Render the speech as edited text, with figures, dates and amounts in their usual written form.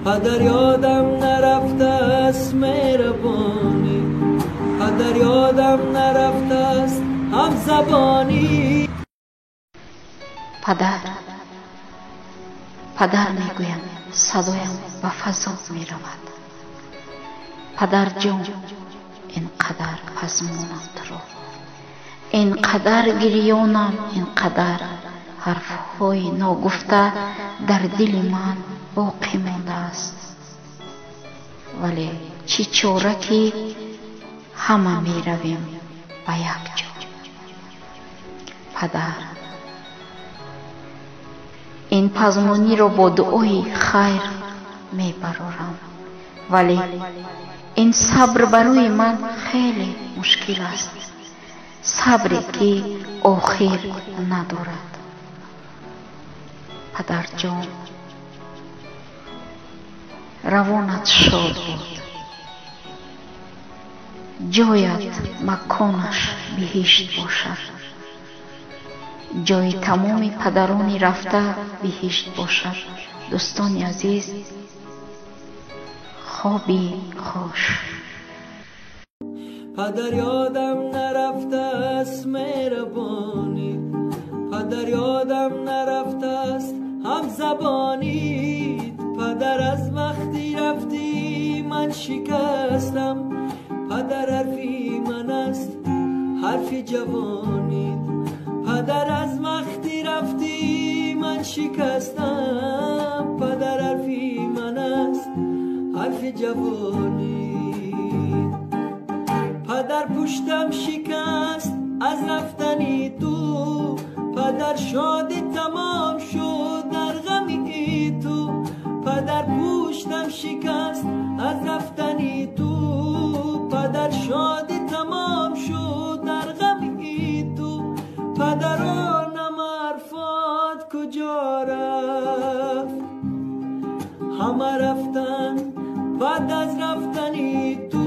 Падар ёдам нарафтааст меҳрабонӣ, падар ёдам нарафтааст ҳамзабонӣ. Падар, падар мегӯям, садоям ба фазо меравад. Падарҷон, ин қадар пазмонам туро, ин қадар гирёнам, ин қадар ҳарфҳои ногуфта дар дили ман боқӣ мондааст. Вале чӣ чора, ки ҳама меравем ба як ҷо. Падар, ин пазмониро бо дуои хайр мебарорам, вале ин сабр барои ман хеле мушкил аст, сабре ки охир надорад. Падарҷон, равонат шод буд, ҷоят маконаш биҳишт бошад, ҷои тамоми падарони рафта биҳишт бошад. Дӯстони азиз, хоби хуш. Падар ёдам нарафтааст меҳрабонӣ, падар ёдам нарафтааст ҳамзабонӣ. Падар аз вақти рафтӣ ман шикастам, падар ҳарфи ман аст ҳарфи ҷавонӣ. Падар аз вақти рафтӣ ман шикастам, падар ҳарфи ман аст ҳарфи ҷавонӣ. Падар пуштам шикаст аз рафтани ту, падар шодӣ тамом шуд дар ғами ту. Падар пуштам шикаст аз рафтани ту, падар шодӣ тамом шуд дар ғами ту. Падаронам ҳарфот куҷо рафт? Ҳама рафтанд баъд аз рафтани ту.